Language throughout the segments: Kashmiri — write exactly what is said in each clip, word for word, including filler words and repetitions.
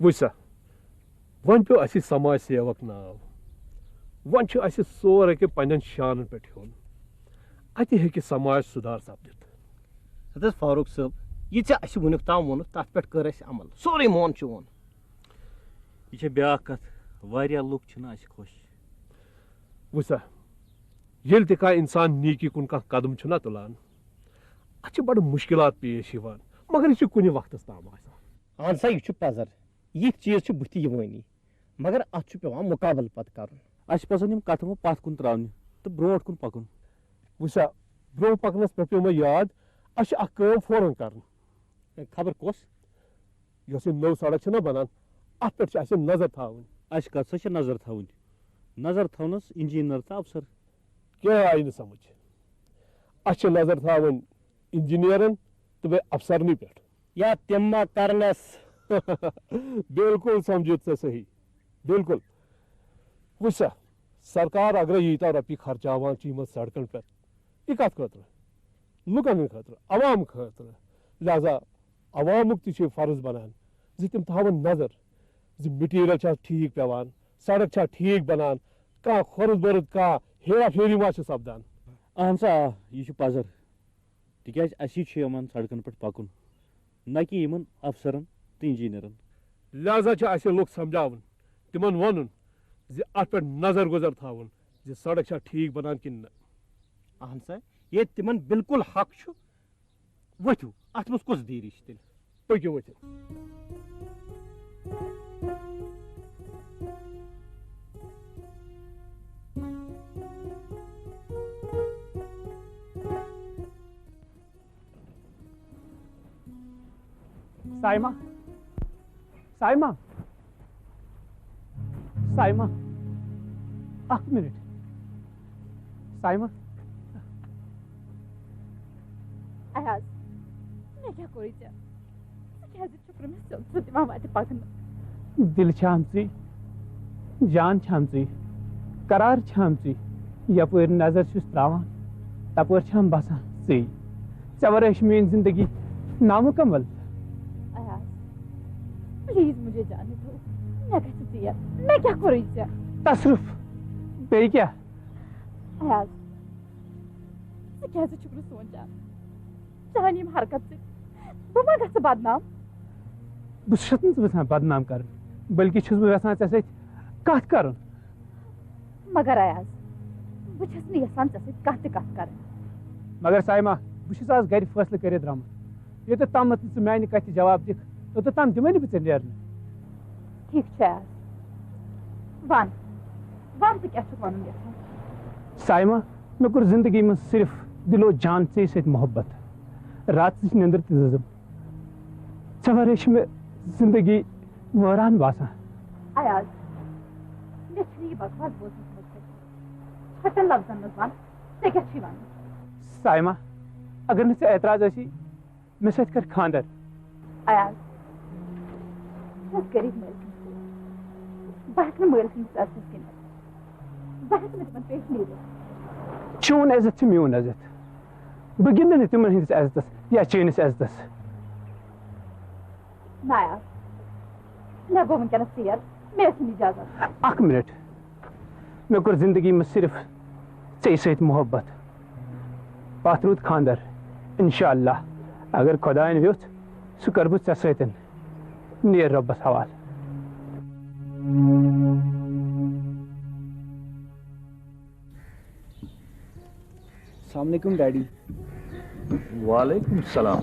وٕچھ سا، وۄنۍ پیوٚو اَسہِ سماج سیوک ناو۔ وۄنۍ چھُ اَسہِ سورُے کینٛہہ پننٮ۪ن شانن پٮ۪ٹھ ہیوٚن۔ اَتہِ ہیٚکہِ سماج سُدھار سپدِتھ۔ ہتہٕ حظ فاروق صٲب، یہِ ژےٚ اَسہِ وٕنیُک تام ووٚنُتھ، تَتھ پٮ۪ٹھ کٔر اَسہِ عمل۔ سورُے مون چون۔ یہِ چھےٚ بیٛاکھ کَتھ، واریاہ لُکھ چھِنہٕ اَسہِ خۄش۔ وٕچھ سا، ییٚلہِ تہِ کانٛہہ اِنسان نیٖکی کُن کانٛہہ قدم چھُنہ تُلان، اَتھ چھِ بَڑٕ مُشکِلات پیش یِوان، مگر یہِ چھُ کُنہِ وقتَس تام آسان۔ اہن سا، یہِ چھُ پَزر۔ یِتھۍ چیٖز چھِ بٕتھِ یِوٲنی، مگر اَتھ چھُ پٮ۪وان مُقابلہٕ پَتہٕ کَرُن۔ اَسہِ پَزَن یِم کَتھٕ وۄنۍ پَتھ کُن ترٛاونہِ تہٕ برونٛٹھ کُن پَکُن۔ وٕچھ سا، برونٛہہ پَکنَس پٮ۪ٹھ پیوٚو مےٚ یاد، اَسہِ چھِ اَکھ کٲم فوراً کَرٕنۍ۔ خبر کۄس؟ یۄس یہِ نٔو سڑک چھےٚ نہ بنان، اتھ پٮ۪ٹھ چھِ اَسہِ نظر تھاوٕنۍ۔ اَسہِ کَتھ سا چھِ نظر تھاوٕنۍ؟ نظر تھاونَس انجینئر تہٕ افسر۔ کیٛاہ آیہِ نہٕ سمجھ؟ اَسہِ چھِ نظر تھاوٕنۍ انجینئرن تہٕ بیٚیہِ افسرنٕے پٮ۪ٹھ۔ یا تِم ما کرنس؟ بالکل سمجھِتھ ژےٚ صحیح، بالکل۔ وٕچھ سا، سرکار اگرے ییٖتیٛاہ رۄپیہِ خرچاوان چھِ یِمن سڑکن پٮ۪ٹھ، یہِ کتھ خٲطرٕ؟ لُکن ہٕنٛدِ خٲطرٕ، عوام خٲطرٕ۔ لہذا عوامُک تہِ چھُ فرض بنان زِ تِم تھاوَن نظر زِ مٹیریل چھا ٹھیٖک پٮ۪وان، سڑک چھا ٹھیٖک بنان، کانٛہہ خۄرٕد بۄرٕد، کانٛہہ ہیرا پھیری ما چھِ سپدان۔ اہن سا، آ، یہِ چھُ پزر، تِکیازِ اَسی چھُ یِمن سڑکن پٮ۪ٹھ پکُن، نہ کہِ یِمن افسرن تہٕ انجینئرن۔ لہذا چھِ اَسہِ لُکھ سمجھاوُن، تِمن وَنُن زِ اَتھ پٮ۪ٹھ نظر گُزر تھاوُن زِ سڑک چھا ٹھیٖک بنان کِنہٕ نہ۔ اہن سا، ییٚتہِ تِمن بالکل حق چھُ، ؤتھِو، اَتھ منٛز کۄس دیٖری چھِ تیٚلہِ؟ پٔکِو ؤتھِو۔ سایمہ، سایمہ، سایمہ، اکھ منٹ۔ سایمہ۔ ایاز، مےٚ کیٛاہ کوٚرُے ژےٚ؟ ژٕ کیٛازِ چھُکھ نہٕ مےٚ سیوٚد سیوٚد دِوان وَتہِ پَکنہٕ؟ دِل چھِ آمژٕے، جان چھِ آمژٕے، قرار چھِ آمژٕے۔ یَپٲرۍ نظر چھُس ترٛاوان، تَپٲرۍ چھِ آمہٕ بَسان ژٕے۔ ژےٚ وَرٲے چھِ میٛٲنۍ زِندگی نامُکمل۔ ایاز، پلیز مجھے جانے دو، مےٚ گژھِ ژیر، مےٚ کیٛاہ کوٚرُے ژےٚ؟ تصرف، بیٚیہِ کیٛاہ؟ ایاز، ژٕ کیٛازِ چھُکھ نہٕ سونٛچان؟ چانہِ ییٚمہِ حرکت سۭتۍ بہٕ ما گژھٕ بدنام؟ بہٕ چھُس نہٕ ژٕ یژھان بدنام کرُن، بلکہِ چھُس بہٕ یژھان ژےٚ سۭتۍ کتھ کرُن۔ مگر ایاز، بہٕ چھَس نہٕ یژھان ژےٚ سۭتۍ کانٛہہ تہِ کتھ کرٕنۍ۔ مگر سایمہ، بہٕ چھُس آز گرِ فٲصلہٕ کٔرِتھ درٛامُت۔ یوٚتتھ تام نہٕ ژٕ میانہِ کتھِ جواب دِکھ، توٚتتھ تام دِمے نہٕ بہٕ ژےٚ نیرنہٕ۔ ٹھیٖک چھُ ایاز، وَن، وَن ژٕ کیٛاہ چھُکھ وَنُن یژھان؟ سایمہ، مےٚ کوٚر زندگی منٛز صرف دِل و جان ژے سۭتۍ محبت۔ راتٕچ نیٚنٛدٕر تہِ دِژٕم۔ ژےٚ ورٲے چھِ مےٚ زندگی وٲران باسان۔ ایاز، مےٚ چھُنہٕ یہِ بکواس بوزنَس منٛز خۄش۔ ژھۄٹٮ۪ن لفظن منٛز وَن، ژےٚ کیٛاہ چھُے وَنُن؟ سایمہ، اگر نہٕ ژےٚ اعتراض آسی، مےٚ سۭتۍ کر خاندر۔ ایاز، بہٕ چھَس غریٖب مٲلۍ سٕنٛز کوٗر۔ بہٕ ہٮ۪کہٕ نہٕ مٲلۍ سٕنٛدِس عزتس گِنٛدِتھ۔ بہٕ ہٮ۪کہٕ نہٕ تِمن پیش نیٖرِتھ۔ چون عزت چھُ میون عزت۔ بہٕ گِنٛدٕ نہٕ تِمن ہٕنٛدِس عزتس یا چٲنِس عزتس۔ نہ ایاز، مےٚ گوٚو وٕنکیٚنس ژیر، مےٚ ٲس نہٕ اجازت۔ اکھ منٹ۔ مےٚ کوٚر زندگی منٛز صرف ژےٚ سۭتۍ محبت۔ پتھ روٗد خانٛدر۔ انشاءاللہ، اگر خۄداین ویوٚژھ، سُہ کرٕ بہٕ ژےٚ سۭتۍ۔ نیر رۄبس حوالہٕ۔ السلام علیکم ڈیڈی۔ وعلیکم السلام۔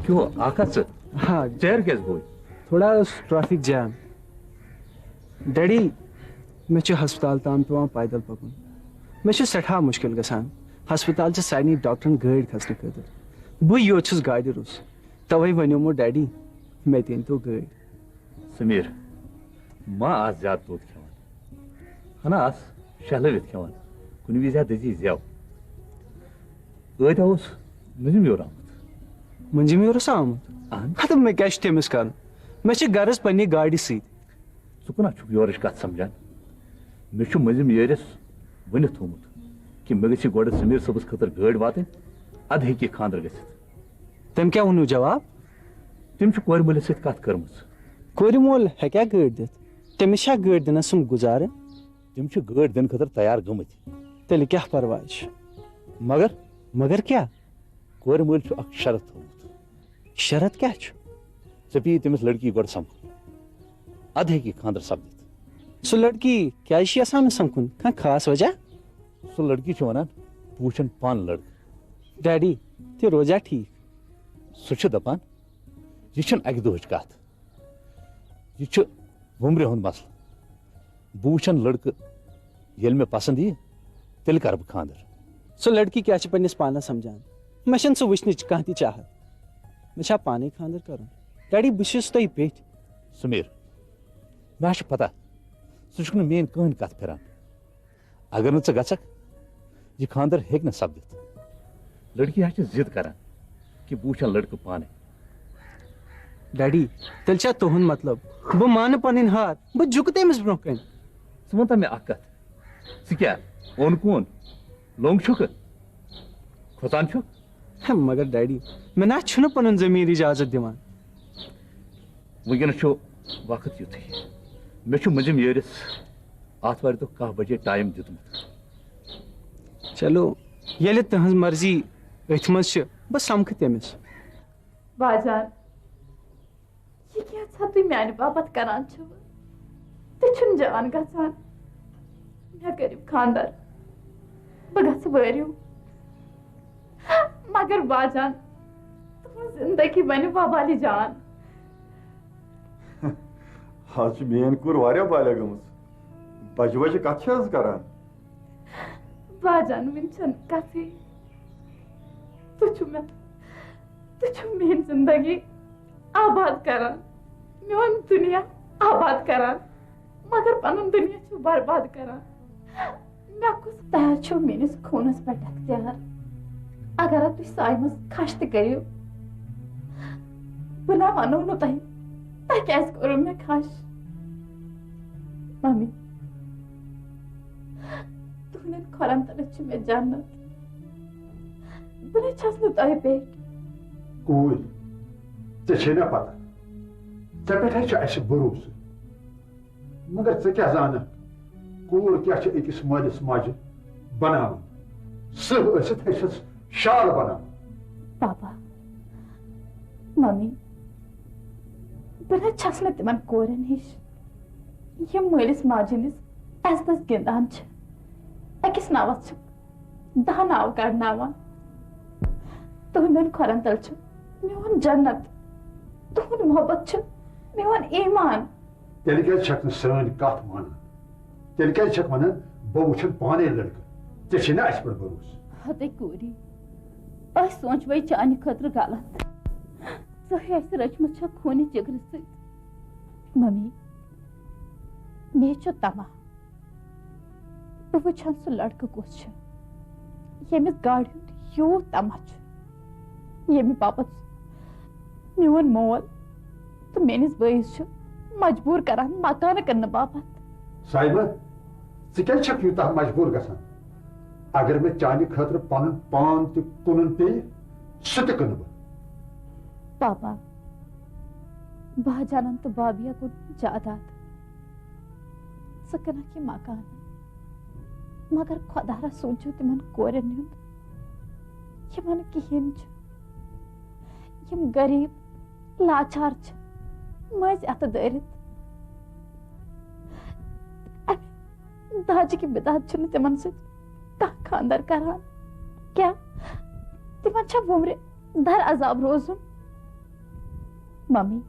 کیوں آکھا ژٕ؟ ہاں۔ ژیر کیٛازِ گوٚوُے؟ تھوڑا ٲس ٹریفک جام۔ ڈیڈی، مےٚ چھُ ہسپتال تام پٮ۪وان پیدل پکُن۔ مےٚ چھُ سٮ۪ٹھاہ مُشکل گژھان۔ ہسپتال چھِ سارنٕے ڈاکٹرن گٲڑۍ کھسنہٕ خٲطرٕ۔ بٕے یوت چھُس گاڑِ روٚس۔ توے ونیومو ڈیڈی، مےٚ تہِ أنۍتو گٲڑۍ۔ سمیر، ما آس زیادٕ توٚت کھٮ۪وان۔ ہنا آس شہلٲوِتھ کھٮ۪وان۔ کُنہِ وِزِ ہا دٔزی زٮ۪و۔ ٲدۍ اوس مٔنٛزِم یور آمُت۔ مٔنٛزِم یور اوس آمُت؟ اہن۔ ہتہٕ مےٚ کیٛاہ چھُ تٔمِس کرُن؟ مےٚ چھِ غرض پننہِ گاڑِ سۭتۍ۔ ژٕ کُنہ چھُکھ یورٕچ کتھ سمجھان؟ مےٚ چھُ مٔنٛزِم یٲرِس ؤنِتھ تھوٚومُت کہِ مےٚ گژھِ گۄڈٕ سمیر صٲبس خٲطرٕ گٲڑۍ واتٕنۍ، ادٕ ہیٚکہِ یہِ خانٛدر گٔژھِتھ۔ تٔمۍ کیٛاہ ووٚنُو جواب؟ تٔمۍ چھُ کورِ مٲلِس سۭتۍ کتھ کٔرمٕژ۔ کورِ مول ہیٚکیٛاہ گٲڑۍ دِتھ؟ تٔمِس چھا گٲڑۍ دِنَس سُم گُزارٕ؟ تِم چھِ گٲڑۍ دِنہٕ خٲطرٕ تیار گٔمٕتۍ۔ تیٚلہِ کیٛاہ پرواے چھُ؟ مگر؟ مگر کیٛاہ؟ کورِ مٲلۍ چھُ اکھ شرط تھوٚومُت۔ شرط کیٛاہ چھُ؟ ژےٚ پیٚیہِ تٔمِس لڑکی گۄڈٕ سمکھُن۔ اَدٕ ہیٚکہِ خانٛدر سپدِتھ۔ سُہ لڑکی کیٛازِ چھِ یژھان نہٕ سمکھُن؟ کانٛہہ خاص وجہ؟ سُہ لڑکی چھِ ونان، بہٕ وٕچھن پانہٕ لڑکہٕ۔ ڈیڈی، تہِ روزیا ٹھیٖک؟ سُہ چھُ دپان، یہِ چھُنہٕ اکہِ دۄہٕچ کتھ۔ یہِ چھُ وُمرِ ہُنٛد مسلہٕ۔ بہٕ وٕچھن لڑکہٕ، ییٚلہِ مےٚ پسنٛد یِیہِ، تیٚلہِ کرٕ بہٕ خانٛدر۔ سُہ لڑکی کیٛاہ چھِ پننِس پانس سمجھان؟ مےٚ چھَنہٕ سُہ وٕچھنٕچ کانٛہہ تہِ چاہت۔ مےٚ چھا پانے خانٛدر کرُن؟ ڈیڈی، بہٕ چھُس تۄہہِ پیٚٹھۍ۔ سمیر، مےٚ ہا چھِ پتہ، ژٕ چھُکھ نہٕ میٲنۍ کٕہٕنۍ کتھ پھِران۔ اگر نہٕ ژٕ گژھکھ، یہِ خانٛدر ہیٚکہِ نہٕ سپدِتھ۔ لڑکی ہا چھِ ضد کران کہِ بہٕ وٕچھن لڑکہٕ پانے۔ ڈیڈی، تیٚلہِ چھا تُہُنٛد مطلب بہٕ مانہٕ پنٕنۍ ہار، بہٕ جُکہٕ تٔمِس برونٛہہ کنہِ؟ ژٕ وَن تہٕ مےٚ اکھ کتھ، ژٕ کیٛاہ اوٚن کون لوٚنٛگ چھُکھٕ؟ کھۄژان چھُکھ؟ ہے، مگر ڈیڈی، مےٚ نہ چھُنہٕ پنُن ضمیٖر اجازت دِوان۔ وٕنکیٚنَس چھُ وقت یُتھُے۔ مےٚ چھُ مٔنٛزِم یٲرِس آتھوارِ دۄہ کاہ بجے ٹایم دیُتمُت۔ چلو، ییٚلہِ تٕہٕنٛز مرضی أتھۍ منٛز چھِ، بہٕ سمکھٕ تٔمِس۔ باجان، یہِ کینٛژھا تُہۍ میانہِ باپتھ کران چھِو؟ تہِ چھُنہٕ جان گژھان۔ مےٚ کٔرِو خانٛدر، بہٕ گژھٕ وٲرِو۔ مگر باجان، تُہٕنٛز زندگی بنہِ وبالہِ جان۔ آز چھِ میٲنۍ کوٗر واریاہ بالغ گٔمٕژ۔ بجہِ بجہِ کتھ چھِ حظ کران؟ باجان، وٕنہِ چھَنہٕ کتھٕے۔ تُہۍ چھِو مےٚ، تُہۍ چھِو میٲنۍ زندگی آباد کران، میون دُنیا آباد کران، مگر پنُن دُنیا چھِو برباد کران۔ مےٚ کُس؟ تۄہہِ حظ چھُو میٲنِس خوٗنس پٮ۪ٹھ اختیار۔ اگر تُہۍ سایہِ منٛز کھش تہِ کٔرِو، بہٕ نہ ونو نہٕ تۄہہِ، تۄہہِ کیازِ کوٚروٕ مےٚ کھش؟ ممی، تُہنٛدٮ۪ن کھۄرن تلہٕ چھِ مےٚ جنت۔ بہٕ نہ چھَس نہٕ تۄہہِ پٮ۪ٹھ۔ کوٗر، ژےٚ چھے نہ پتہ، ژےٚ پٮ۪ٹھ ہے چھُ اَسہِ بھروسہٕ۔ مگر ژٕ کیٛاہ زانکھ، کوٗر کیٛاہ چھِ أکِس مٲلِس ماجہِ بناوان؟ سٕہہ ٲسِتھ ہیٚچھس شال بناوُن۔ پاپا، ممی، بہٕ نہ چھَس نہٕ تِمن کورٮ۪ن ہِش، یِم مٲلِس ماجہِ ہٕنٛدِس عزتس گِنٛدان چھِ۔ أکِس ناوس چھِ دَہ ناو کڑناوان۔ تُہنٛدٮ۪ن کھۄرن تل چھُ میون جنت، تُہُنٛد محبت چھُ میون ایمان۔ تیٚلہِ کیٛازِ چھَکھ نہٕ سٲنۍ کتھ مانان؟ تیٚلہِ کیٛازِ چھَکھ ونان، بہٕ وٕچھن پانے لڑکہٕ؟ ژےٚ چھے نہ اَسہِ پٮ۪ٹھ بھروسہٕ؟ ہتے کوٗری، أسۍ سونچوے چانہِ خٲطرٕ غلط۔ ژےٚ اَسہِ رٔچھمٕژ چھےٚ خوٗنہِ جگرٕ سۭتۍ۔ ممی، مےٚ چھُ تماہ، بہٕ وٕچھن سُہ لڑکہٕ کُس چھُ، ییٚمِس گاڑِ ہُنٛد یوٗت تماہ چھُ، ییٚمہِ باپتھ میون مول تہٕ میٲنِس بٲیِس چھُ مجبوٗر کران مکانہٕ کٕننہٕ باپتھ۔ صاحبہ، ژٕ کیٛازِ چھکھ یوٗتاہ مجبوٗر گژھان؟ اگر مےٚ چانہِ خٲطرٕ پنُن پان تہِ کٕنُن پیٚیہِ، سُہ تہِ کٕنہٕ بہٕ۔ پاپا، باجانن تہٕ بابیہ کُن جاداد۔ ژٕ کٕنکھ یہِ مکان، مگر خۄدا را سوٗنٛچِو تِمن کورٮ۪ن ہُنٛد، یِمن کِہیٖنۍ چھُ، یِم غریٖب لاچار چھِ، مٔنٛزۍ اَتھٕ دٲرِتھ۔ اَمہِ داجہِ کہِ بِدعت چھُنہٕ تِمن سۭتۍ کانٛہہ خانٛدر کران۔ کیٛاہ تِمن چھا وُمرِ در عذاب روزُن؟ ممی،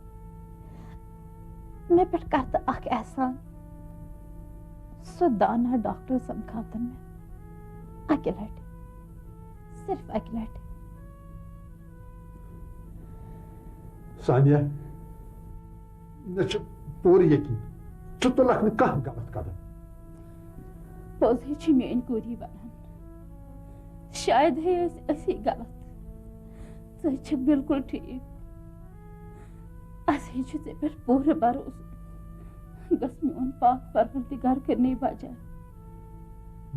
مےٚ پٮ۪ٹھ کر تہٕ اکھ احسان۔ سُہ دانا ڈاکٹر سمکھاوتن مےٚ اکہِ لٹہِ، صرف اکہِ لٹہِ۔ ثانیہ، مےٚ چھُ پوٗرٕ یقین، ژٕ تُلکھ نہٕ کانٛہہ غلط قدم۔ پوٚزٕے چھِ میٲنۍ کوٗری ونان۔ شاید ہے ٲسۍ أسی غلط۔ ژٕ چھکھ بالکل ٹھیک۔ اسہِ ہے چھُ ژےٚ پٮ۪ٹھ پوٗرٕ بھروسہٕ۔ گژھ میون پاک پروردگار کرنے بجا۔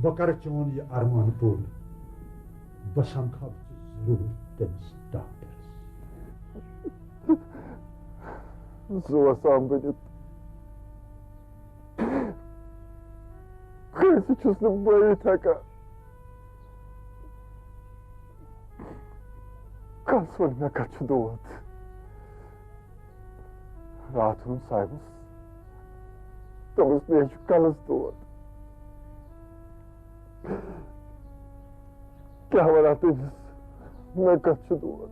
بہٕ کرٕ چون یہِ ارمان پوٗرٕ۔ بہٕ سمکھاو ژٕ ضروٗر تٔمِس ڈاکٹرس۔ زُوَس آمبہٕ دِتھ۔ کٲنٛسہِ چھُس نہٕ بٲوِتھ ہٮ۪کان۔ کس ووٚن مےٚ کتھ چھُ دود؟ راتھ ووٚن صاحبس، دوٚپُس، مےٚ چھُ کلس دود۔ کیٛاہ وَنہٕ تٔمِس؟ مےٚ کَتھ چھُ دود؟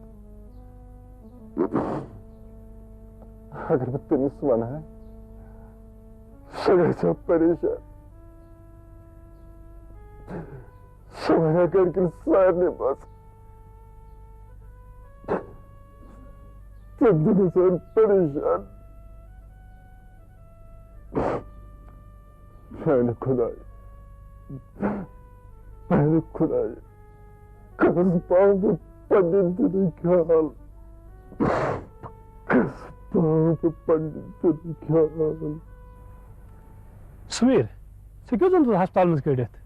اگر بہٕ تٔمِس وَنہٕ ہا، سۄ گژھِ ہا پریشان۔ سۄ وَنہِ ہا گَرِکٮ۪ن سارنٕے، بَس، تِم تہِ گژھن پریشان۔ میانہِ خۄدایہِ، میانہِ خۄدایہِ، کَس پاوٕ بہٕ پننہِ دِلٕکۍ حال؟ کَس پاوٕ بہٕ پننہِ دِلٕکۍ حال؟ سمیر، ژےٚ کیٛاہ اوس اوٚنمُت ہسپتال منٛز کٔڑِتھ؟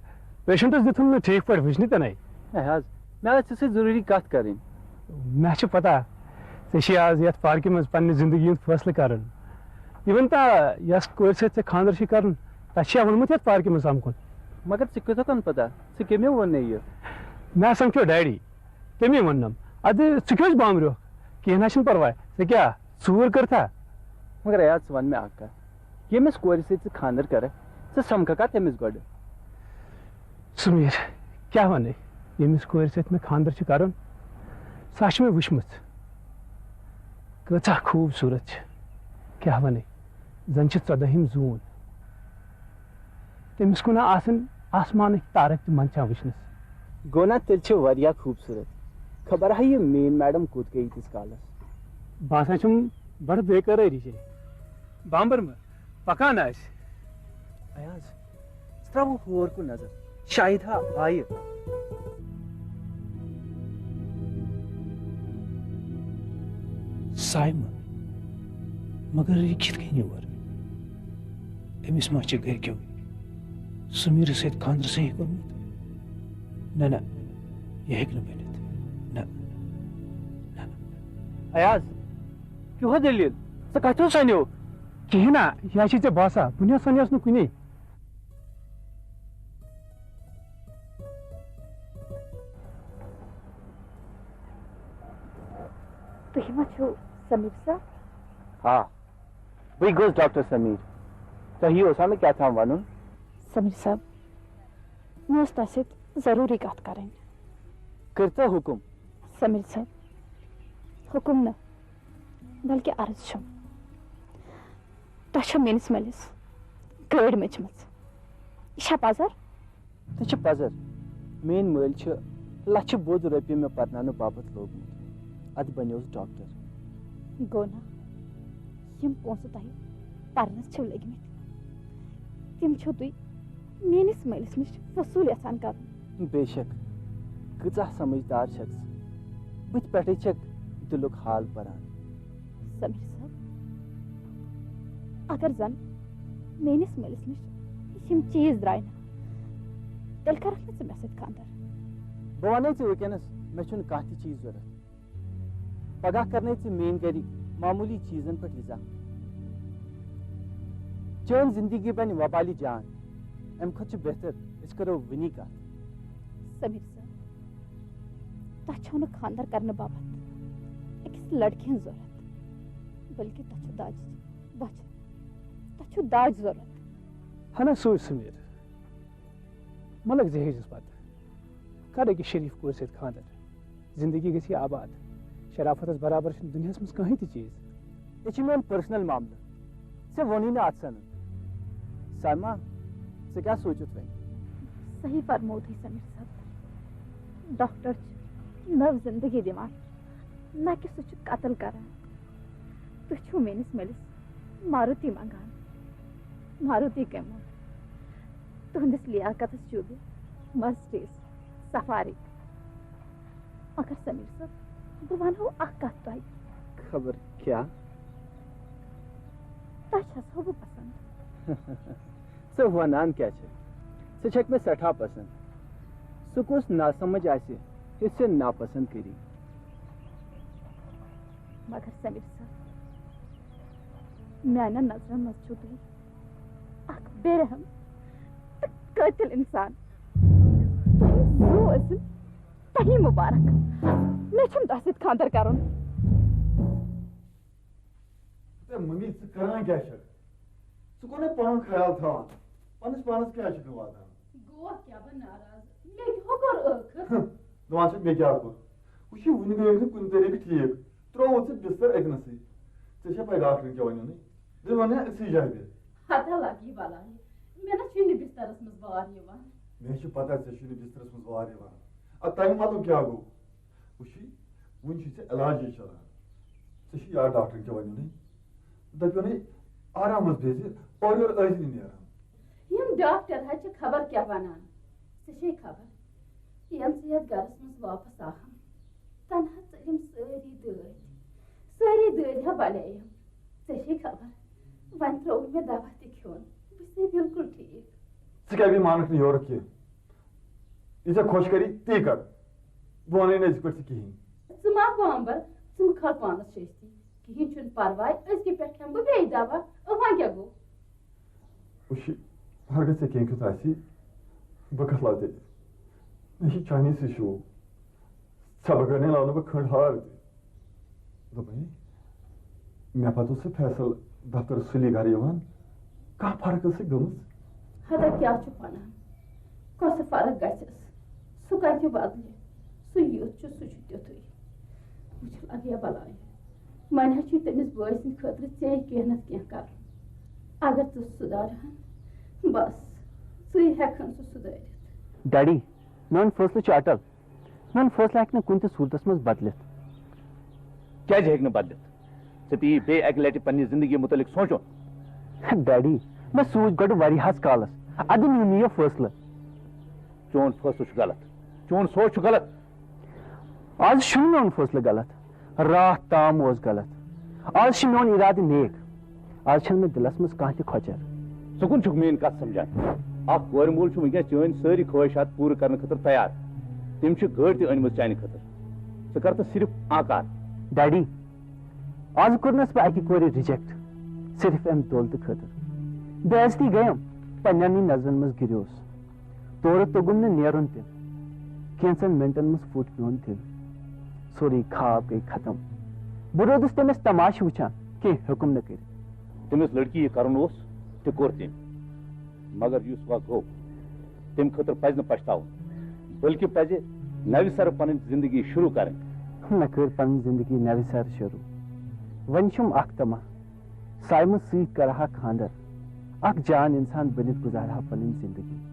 پیشنٹس دِتُن نہٕ ٹھیٖک پٲٹھۍ وٕچھنہِ تہِ نَے۔ ہے حظ، مےٚ ٲس ژےٚ سۭتۍ ضروٗری کَتھ کَرٕنۍ۔ مےٚ چھِ پتہ، ژےٚ چھِ آز یَتھ پارکہِ منٛز پننہِ زندگی ہُنٛد فٲصلہٕ کَرُن۔ یہِ ؤنۍ تَو، یَس کورِ سۭتۍ ژےٚ خانٛدر چھُے کَرُن، تَس چھُیا ووٚنمُت یَتھ پارکہِ منٛز سَمکھُن؟ مگر ژےٚ کِتھ کٔنۍ پتہ؟ ژےٚ کٔمۍ ووٚن نہٕ یہِ؟ مےٚ سَمکھیو ڈیڈی، تٔمی ووٚننم۔ اَدٕ ژٕ کیٛازِ بامبریوکھ؟ کینٛہہ نہ چھُنہٕ پرواے۔ ژےٚ کیٛاہ، ژوٗر کٔرتھا؟ مگر ایاز، ژٕ وَن مےٚ اَکھ کَتھ، ییٚمِس کورِ سۭتۍ ژٕ خانٛدر کَرَکھ، ژٕ سَمکھَکھا تٔمِس گۄڈٕ؟ سُمیر، کیٛاہ وَنَے؟ ییٚمِس کورِ سۭتۍ مےٚ خانٛدر چھُ کَرُن، سۄ چھِ مےٚ وٕچھمٕژ۔ کۭژاہ خوٗبصوٗرت چھِ، کیٛاہ وَنَے؟ زَن چھِ ژۄدٲہِم زوٗن۔ تٔمِس کُن آسَن آسمانٕکۍ تارَک تہِ منٛدچھان وٕچھنَس۔ گوٚو نا، تیٚلہِ چھِ واریاہ خوٗبصوٗرت۔ خبر ہا یہِ مین میڈم کوٚت گٔے ییٖتِس کالَس۔ باسان چھُم بَڑٕ بے قرٲری چھے۔ بامبر مہ پکان آسہِ۔ ایاز، ژٕ ترٛاو ہور کُن نظر، شاید ہا آیہِ۔ سایمہ، مگر یہِ کِتھ کٔنۍ یور؟ أمِس ما چھِ گرِکیو سمیٖرَس سۭتۍ خانٛدر صحیح کوٚرمُت؟ نہ، نہ، یہِ ہیٚکہِ نہٕ بٔنِتھ۔ نہ، نہ، نہ۔ ایاز، کیٛاہ دٔلیٖل؟ ژٕ کَتہِ اوس اَنیو؟ کِہیٖنۍ نا، یہِ ہا چھِ ژےٚ باسان، بہٕ نہ سَنیوس نہٕ کُنی۔ تُہۍ ما چھِو سمیٖر صٲب؟ آ، بٕے گوٚژھ ڈاکٹر سمیٖر۔ تۄہہِ اوسا مےٚ کیٛاہ تام وَنُن؟ سمیٖر صٲب، مےٚ ٲس تۄہہِ سۭتۍ ضروٗری کَتھ کَرٕنۍ۔ کٔرۍتو حُکُم۔ سمیٖر صٲب، حُکُم نہٕ، بلکہِ عرض چھُم۔ تۄہہِ چھو میٲنِس مٲلِس گٲڑۍ مٔچمٕژ۔ یہِ چھا پَزر؟ تہِ چھِ پَزر۔ میٲنۍ مٲلۍ چھِ لَچھِ بوٚد رۄپیہِ مےٚ پَرناونہٕ باپَتھ لوگمُت۔ اَدٕ بَنیوس ڈاکٹر۔ گوٚو نا، یِم پونٛسہٕ تۄہہِ پَرنَس چھِو لٔگمٕتۍ، تِم چھِو تُہۍ میٲنِس مٲلِس نِش وصوٗل یَژھان کَرُن۔ بے شک، کۭژاہ سمجھدار چھکھ ژٕ۔ بٕتھِ پٮ۪ٹھٕے چھکھ دِلُک حال پران۔ سمیٖر صٲب، اگر زن میٲنِس مٲلِس نِش یِم چیٖز درٛاے نہٕ، تیٚلہِ کرکھ نہٕ ژٕ مےٚ سۭتۍ خانٛدر۔ بہٕ ونے ژےٚ وٕنکیٚنس، مےٚ چھُنہٕ کانٛہہ تہِ چیٖز ضوٚرتھ۔ پگاہ کرنے ژٕ میٲنۍ گرِکۍ معموٗلی چیٖزن پٮ۪ٹھ اضافہٕ۔ چٲنۍ زندگی بنہِ وبالہِ جان۔ امہِ کھۄتہٕ چھُ بہتر أسۍ کرو وٕنی کتھ۔ سمیٖر صٲب، تۄہہِ چھو نہٕ خانٛدر کرنہٕ باپتھ أکِس لڑکہِ ہٕنٛز ضروٗرت، بلکہِ تۄہہِ چھو داجہِ بۄچھِ، تۄہہِ چھو داج ضروٗرت۔ ہنا سوٗنچ سمیٖر، مہ لگ زہیجس پتہٕ، کر أکِس شریٖف کورِ سۭتۍ خانٛدر۔ زندگی گژھِ آباد۔ شرافتس برابر چھُنہٕ دُنیاہس منٛز کٕہٕنۍ تہِ چیٖز۔ یہِ چھُ میون پرسنل معاملہٕ، ژےٚ ووٚنُے نہٕ اتھ سنن۔ سایما، ژےٚ کیٛاہ سوٗنچُتھ وۄنۍ؟ صحیح فرموو تُہۍ سمیٖر صٲب۔ ڈاکٹر چھُ نٔو زندگی دِوان، نہ کہِ سُہ چھُ قتل کران۔ تُہۍ چھِو میٲنِس مٲلِس ماروتی منٛگان۔ ماروتی کمہِ منٛز؟ تُہنٛدِس لیاقتس چوٗبہِ مرسڈیز سفاری۔ مگر سمیٖر صٲب، بہٕ ونہو اکھ کتھ تۄہہِ۔ خبر کیٛاہ؟ تۄہہِ چھسو بہٕ پسند۔ ژٕ ونان کیٛاہ چھکھ؟ ژٕ چھکھ مےٚ سٮ۪ٹھاہ پسند۔ سُہ کُس ناسمجھ آسہِ، یُس ژےٚ ناپسند کری؟ مگر سمیٖر صٲب، میانٮ۪ن نظرن منٛز چھِو تُہۍ اکھ بے رحم تہٕ قٲتِل انسان۔ تُہۍ زُو ٲسِو تۄہہِ مُبارک۔ مےٚ چھُنہٕ تۄہہِ سۭتۍ خانٛدر کرُن۔ تہٕ ممی، ژٕ کران کیٛاہ چھکھ؟ ژٕ کونہٕ پنُن خیال تھاوان؟ پننِس پانس کیٛاہ چھُکھ نہٕ واتان؟ گوٚو کیٛاہ بہٕ ناراض؟ مےٚ کیٛاہ کوٚر ٲخٕر؟ دپان چھکھ مےٚ کیٛاہ کوٚر؟ وٕچھ، یہِ وُنہِ گٔیَکھ نہٕ کُنہِ طریٖقہٕ ٹھیٖک۔ ترٛووُتھ ژٕ بستر أتنَسٕے۔ ژےٚ چھےٚ پَے ڈاکٹرن کیٛاہ وَنیو نَے؟ تٔمۍ وَنیو أکسٕے جایہِ بیٚہہ۔ ہتا لگی بلاے، مےٚ نہ چھُے نہٕ بسترس منٛز وار یِوان۔ مےٚ چھِ پتہ ژےٚ چھُے نہٕ بسترس منٛز وار یِوان۔ اَدٕ تَمہِ مطلب کیٛاہ گوٚو؟ وٕچھی، وٕنہِ چھُے ژےٚ علاجے چلان۔ ژےٚ چھُے یاد ڈاکٹرن کیٛاہ وَنیو نَے؟ دَپیو نَے آرامس بیٚہہ زِ، اورٕ یورٕ ٲسۍ نہٕ نیران۔ یِم ڈاکٹر حظ چھِ خبر کیٛاہ وَنان۔ ژےٚ چھے خبر، ییٚلہِ ژٕ یَتھ گرس منٛز واپس آہَن، تنہا ژٔلِم سٲری دٲدۍ۔ سٲری دٲدۍ ہا بلییم۔ ژےٚ چھے خبر، وۄنۍ ترٛووُے مےٚ دوا تہِ کھیوٚن۔ بہٕ چھسے بالکل ٹھیٖک۔ ژٕ کیٛاہ بیٚیہِ مانکھ نہٕ یورُک کینٛہہ؟ یہِ ژےٚ خۄش کری، تی کر۔ بہٕ وَنَے نہٕ أزۍ پٮ۪ٹھ ژےٚ کِہیٖنۍ۔ ژٕ ما بامبر، ژٕ مہٕ کھال پانس شٲستی۔ کِہیٖنۍ چھُنہٕ پرواے، أزکہِ پٮ۪ٹھ کھٮ۪مہٕ بہٕ بیٚیہِ دوا۔ أہوان کیٛاہ گوٚو؟ وٕچھ، ہرگاہ ژےٚ کینٛہہ کیُتھ آسی، بہٕ کتھ لاگہٕ تیٚلہِ؟ مےٚ چھِ چانی سۭتۍ شوق۔ ژےٚ بغٲر نے لاگہٕ نہٕ بہٕ کھنٛڈ ہار تہِ۔ دوٚپمَے، مےٚ پتہٕ اوس سُہ فیصل دفتر سُلی گرٕ یِوان۔ کانٛہہ فرق ٲسٕے گٔمٕژ؟ ہتا کیٛاہ چھُکھ ونان؟ کۄسہٕ فرق گژھٮ۪س؟ سُہ کتہِ بدلہِ؟ سُہ یُتھ چھُ، سُہ چھُ تیُتھُے۔ وٕچھ لگیا بلاے۔ وۄنۍ حظ چھُے تٔمِس بٲے سٕنٛدِ خٲطرٕ ژےٚ کینٛہہ نتہٕ کینٛہہ کرُن۔ اگر ژٕ سُدھارہن، بس، ژٕے ہٮ۪کہن سُہ سُدھٲرِتھ۔ ڈیڈی، میون فٲصلہٕ چھُ اٹل۔ میون فٲصلہٕ ہیٚکہِ نہٕ کُنہِ تہِ صوٗرتس منٛز بدلِتھ۔ کیٛازِ ہیٚکہِ نہٕ بدلِتھ؟ ژےٚ پیٚیہِ بیٚیہِ اکہِ لٹہِ پننہِ زندگی مُتعلق سونٛچُن۔ ڈیڈی، مےٚ سوٗنٛچ گۄڈٕ واریاہس کالس۔ ادٕ نیوٗ مےٚ یہِ فٲصلہٕ۔ چون فٲصلہٕ چھُ غلط۔ چون سونٛچ چھُ غلط۔ از چھُنہٕ میون فٲصلہٕ غلط۔ راتھ تام اوس غلط۔ از چھُ میون ارادٕ نیک۔ از چھنہٕ مےٚ دلس منٛز کانٛہہ تہِ کھۄچر۔ ژٕ کُن چھُکھ میٲنۍ کتھ سمجھان؟ اکھ کورِ مول چھُ وٕنکیٚس چٲنۍ سٲری خٲہشات پوٗرٕ کرنہٕ خٲطرٕ تیار۔ تٔمۍ چھِ گٲڑۍ تہِ أنمٕژ چانہِ خٲطرٕ۔ ژٕ کر تہٕ صرف آنکار۔ ڈیڈی، از کوٚرنس بہٕ اکہِ کورِ ریجیکٹ، صرف امہِ دولتہٕ خٲطرٕ۔ بے عزتی گٔیم، پننٮ۪نٕے نظرن منٛز گِریوس۔ تورٕ توٚگُم نہٕ نیرُن تہِ۔ کینٛژن منٹن منٛز پھُٹ میون دِل۔ سورُے خواب گٔے ختم۔ بہٕ روٗدُس تٔمِس تماشہٕ وٕچھان، کینٛہہ ہیوٚکُم نہٕ کٔرِتھ۔ تٔمِس لڑکی یہِ کرُن اوس، تہِ کوٚر تٔمۍ۔ مگر یُس وۄنۍ گوٚو، تَمہِ خٲطرٕ پزِ نہٕ پچھتاوُن، بلکہِ پزِ نوِ سرٕ پنٕنۍ زندگی شروع کرٕنۍ۔ مےٚ کٔر پنٕنۍ زندگی نوِ سرٕ شروع۔ وۄنۍ چھُم اکھ تماہ، سایمہٕ سۭتۍ کرٕ ہا خانٛدر۔ اکھ جان انسان بٔنِتھ گُزارٕ ہا پنٕنۍ زندگی۔